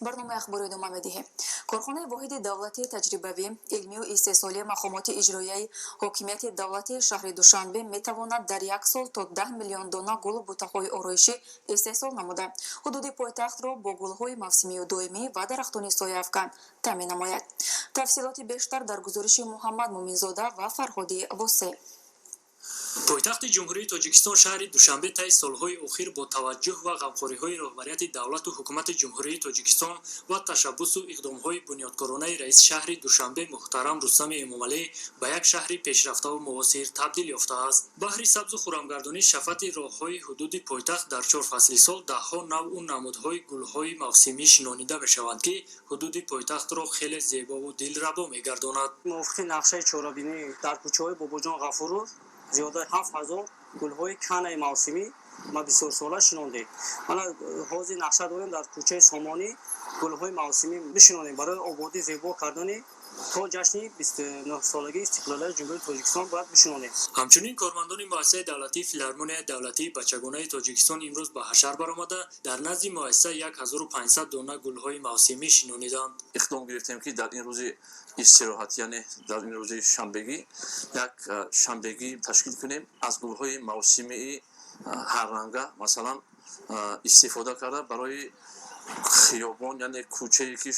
Барномаи ахборро идома медиҳем. Корхонаи воҳиди давлатии таҷрибавӣ, илмию истеҳсолии мақомоти иҷроияи ҳокимияти давлатии шаҳри Душанбе метавонад дар як сол то 10 миллион дона гулу бутаҳои ороишӣ истеҳсол намуда, ҳудуди пойтахтро бо гулҳои мавсимию доимӣ ва дарахтони сояафкан таъмин намояд. Тафсилоти бештар дар гузориши Муҳаммад Муминзода ва Фарҳоди Восе. Пойтахти Ҷумҳурии Тоҷикистон, шаҳри Душанбе, таи солҳои охир бо таваҷҷӯҳ ва ғамхориҳои роҳбарияти давлату ҳукумати Ҷумҳурии Тоҷикистон ва ташаббусу иқдомҳои бунёдкоронаи раиси шаҳри Душанбе муҳтарам Рустами Эмомалӣ ба як шаҳри пешрафтаву муосир табдил ёфтааст. Баҳри сабзу хурамгардонии шафати роҳҳои ҳудуди пойтахт дар чор фасли сол даҳҳо навъу намудҳои гулҳои мавсимӣ шинонида мешаванд, ки ҳудуди пойтахтро хеле зебову дилрабо мегардонад. Мувофиқи нақшаи чорабинӣ дар кӯчаҳои Бобоҷон Ғафуров зиёда 7000 гулҳои канаи мавсимӣ ма бисёрсола шинондем. Мана, ҳозир нақша дорем, дар кӯчаи Сомонӣ гулҳои мавсимӣ бишинонем. Барои ободӣ, зебо кардани то ҷашни 29-солагии истиқлолияти Ҷумҳурии Тоҷикистон бояд бишинонем. Ҳамчунин кормандони муассисаи давлатии Филармонияи давлатии бачагонаи Тоҷикистон имрӯз ба ҳашар баромада, дар назди муассиса 1500 дона гулҳои мавсимӣ шинониданд. Иқдом гирифтем, ки дар ин рӯзи истироҳат, яъне дар ин рӯзи шанбегӣ, як шанбегӣ ташкил кунем, аз гулҳои мавсимии ҳарранга, масалан, истифода карда, барои хиёбон, яъне кӯчае ки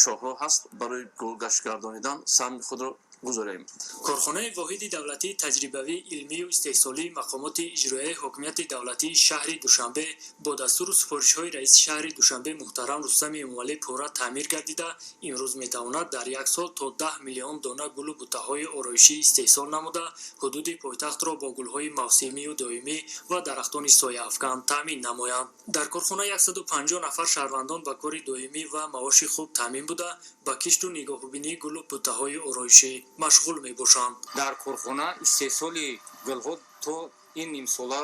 шоҳроҳ ҳаст, барои гулгашт гардонидан саҳми худро гузорем. Корхонаи воҳиди давлатии таҷрибавӣ, илмию истеҳсолии мақомоти иҷроияи ҳокимияти давлатии шаҳри Душанбе бо дастуру супоришҳои раиси шаҳри Душанбе муҳтарам Рустами Эмомалӣ пурра таъмир гардида, имрӯз метавонад дар як сол то 10 миллион дона гулу бутаҳои ороишӣ истеҳсол намуда, ҳудуди пойтахтро бо гулҳои мавсимию доимӣ ва дарахтони сояафкан таъмин намояд. Дар корхона 150 нафар шаҳрвандон ба кори доимӣ ва маоши хуб таъмин буда, ба кишту нигоҳубинии гулу бутаҳои ороишӣ машғул мебошанд. Дар корхона истеҳсоли гулҳо то ин нимсола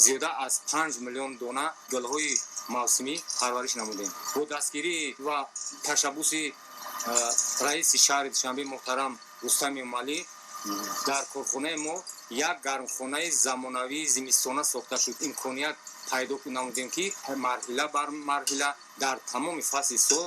зиёда аз 5 миллион дона гулҳои мавсимӣ парвариш намудем. Бо дастгирӣ ва ташаббуси раиси шаҳри Душанбе муҳтарам Рустами Эмомалӣ дар корхонаи мо як гармхонаи замонавии зимистона сохта шуд. Имконият пайдо намудем, ки марҳила бар марҳила дар тамоми фасли сол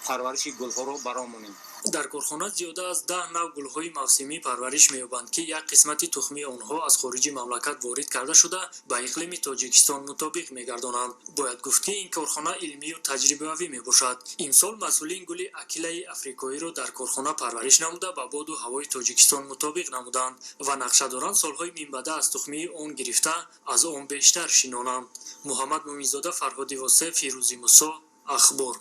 парвариши гулҳоро бароҳ монем. Дар корхона зиёда аз 10 нав гулҳои мавсимӣ парвариш меёбанд, ки як қисмати тухмии онҳо аз хориҷи мамлакат ворид карда шуда, ба иқлими Тоҷикистон мутобиқ мегардонанд. Бояд гуфт, ки ин корхона илмию таҷрибавӣ мебошад. Имсол масъулин гули акилаи африқоиро дар корхона парвариш намуда, ба боду ҳавои Тоҷикистон мутобиқ намуданд ва нақша доранд солҳои минбаъда аз тухмии он гирифта, аз он бештар шинонанд. Муҳаммад Муминзода, Фарҳоди Восе, Фирӯзи Мусо, Ахбор.